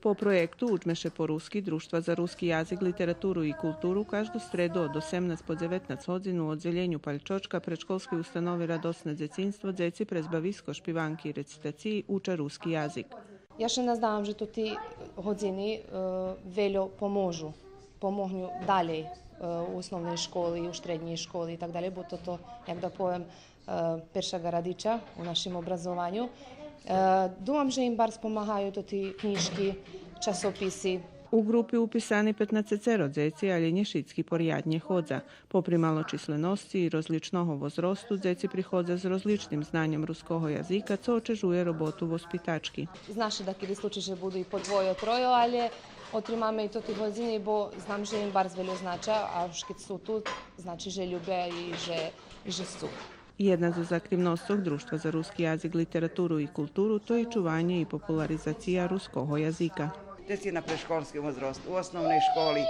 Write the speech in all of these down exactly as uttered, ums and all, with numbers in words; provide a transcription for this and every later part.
По проєкту Учме ше по руски Дружтва за руски язик, литературу и културу кажду среду од осемнац по дзеветнац годзин у оддзелєню Пальчочка Предшколскей установи Радосне дзецинство дзеци през бависко, шпиванки и рецитациї уча руски язик. Я ше наздавам же тоти годзини, е, вельо поможу, помогню далєй, е, у основней школи, у штреднєй школи и так далєй, бо тото, як да повем, е, перша ґарадича у нашим образованю. Е, думам же им барз помагаю тоти кнїжки, часописи. У ґрупи уписани петнацецеро дзеци, алє нє шицки поряднє ходза. Попри малочисленосци и розличного возросту, дзеци приходза з розличним знаньом руского язика, цо очежує роботу воспитачки. Зна ше дакеди случи же буду и по двойо, тройо, алє отримаме и тоти годзини, бо знам же им барз вельо знача, а уж кед су ту, значи же любя и же, и же су. Єдна зоз активносцох Дружтва за руски язик, литературу и културу то и чуванє и популаризация руского язика. Дзеци на предшколским возросту, у основней школи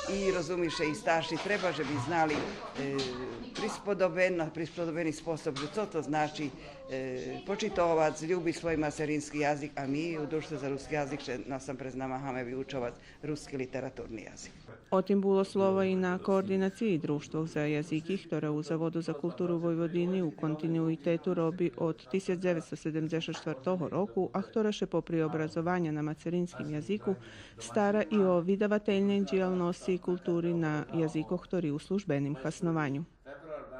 и, розуми ше, и старши, треба же би знали, е, присподобен-, на присподобени способ, же цо то значи, е, почитовац, любиц свой матерински язик, а ми у Дружтве за руски язик ше насампредз намагаме виучовац руски литературни язик. О тим було слова и на координациї дружтвох за язики, хтора у Заводу за културу Войводини у континуитету роби од тисяч дзеветсто седемдзешат штвартого року, а хтора ше попри образованя на материнским язику стара и о видавательней дїялносци и култури на язикох хтори у службеним хаснованю.